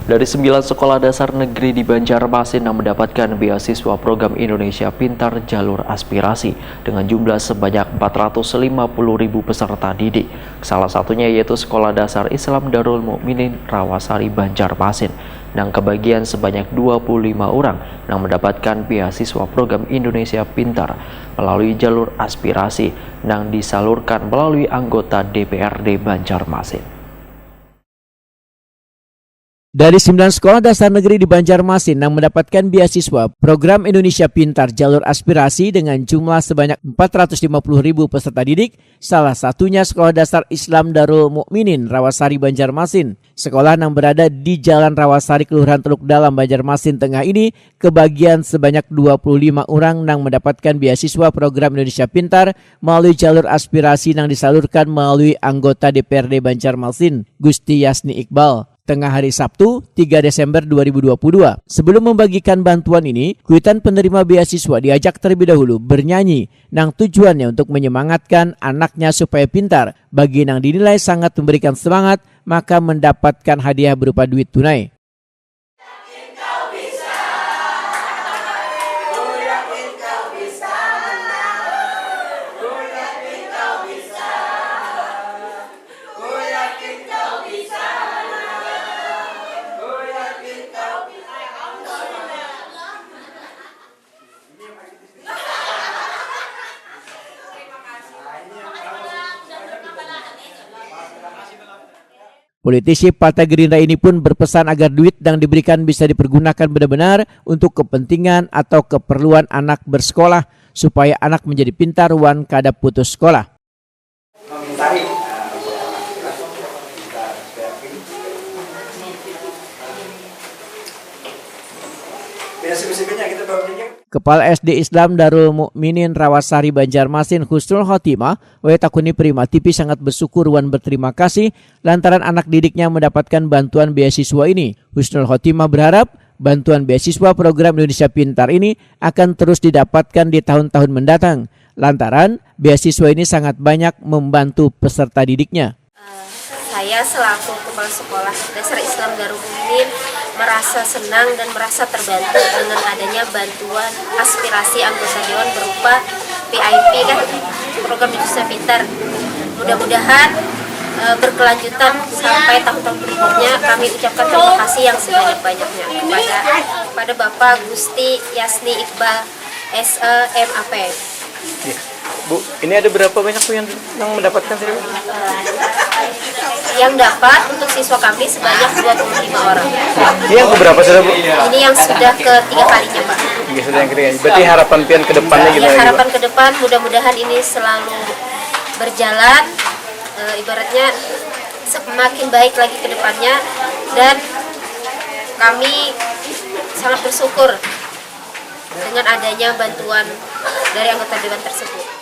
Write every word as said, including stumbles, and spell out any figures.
Dari sembilan sekolah dasar negeri di Banjarmasin yang mendapatkan beasiswa program Indonesia Pintar jalur aspirasi dengan jumlah sebanyak empat ratus lima puluh ribu peserta didik, salah satunya yaitu Sekolah Dasar Islam Darul Mukminin Rawasari Banjarmasin, nang kebagian sebanyak dua puluh lima orang yang mendapatkan beasiswa program Indonesia Pintar melalui jalur aspirasi nang disalurkan melalui anggota D P R D Banjarmasin. Dari sembilan sekolah dasar negeri di Banjarmasin yang mendapatkan beasiswa program Indonesia Pintar jalur aspirasi dengan jumlah sebanyak empat ratus lima puluh ribu peserta didik, salah satunya Sekolah Dasar Islam Darul Mukminin Rawasari Banjarmasin. Sekolah yang berada di Jalan Rawasari, Kelurahan Teluk Dalam, Banjarmasin Tengah ini kebagian sebanyak dua puluh lima orang yang mendapatkan beasiswa program Indonesia Pintar melalui jalur aspirasi yang disalurkan melalui anggota D P R D Banjarmasin, Gusti Yasni Iqbal. Tengah hari Sabtu, tiga Desember dua ribu dua puluh dua. Sebelum membagikan bantuan ini, kuitan penerima beasiswa diajak terlebih dahulu bernyanyi, nang tujuannya untuk menyemangatkan anaknya supaya pintar. Bagi yang dinilai sangat memberikan semangat, maka mendapatkan hadiah berupa duit tunai. Politisi Partai Gerindra ini pun berpesan agar duit yang diberikan bisa dipergunakan benar-benar untuk kepentingan atau keperluan anak bersekolah, supaya anak menjadi pintar wan kada putus sekolah. Memintari, eh, kita, kita, kita, kita, Kepala S D Islam Darul Mukminin Rawasari Banjarmasin, Husnul Khotimah, waya takuni Prima T V, sangat bersyukur wan berterima kasih lantaran anak didiknya mendapatkan bantuan beasiswa ini. Husnul Khotimah berharap bantuan beasiswa program Indonesia Pintar ini akan terus didapatkan di tahun-tahun mendatang, lantaran beasiswa ini sangat banyak membantu peserta didiknya. Eh, saya selaku Kepala Sekolah Dasar Islam Darul Mukminin merasa senang dan merasa terbantu dengan adanya bantuan aspirasi anggota dewan berupa P I P, kan, program Indonesia Pintar. Mudah-mudahan, eh, berkelanjutan sampai tahun-tahun berikutnya. Kami ucapkan terima kasih yang sebanyak-banyaknya kepada, kepada Bapak Gusti Yasni Iqbal, S E, M A P. Iya. Bu, ini ada berapa banyak tuh yang, yang mendapatkan tadi, Bu? Yang dapat untuk siswa kami sebanyak dua puluh lima orang. Ini yang keberapa sudah, Bu? Ini yang sudah ketiga kalinya, Pak. Iya, sudah yang ketiga. Berarti harapan pian ke depannya gimana, Bu? Ya, harapan ke depan, mudah-mudahan ini selalu berjalan, eh, ibaratnya semakin baik lagi ke depannya, dan kami sangat bersyukur dengan adanya bantuan dari anggota dewan tersebut.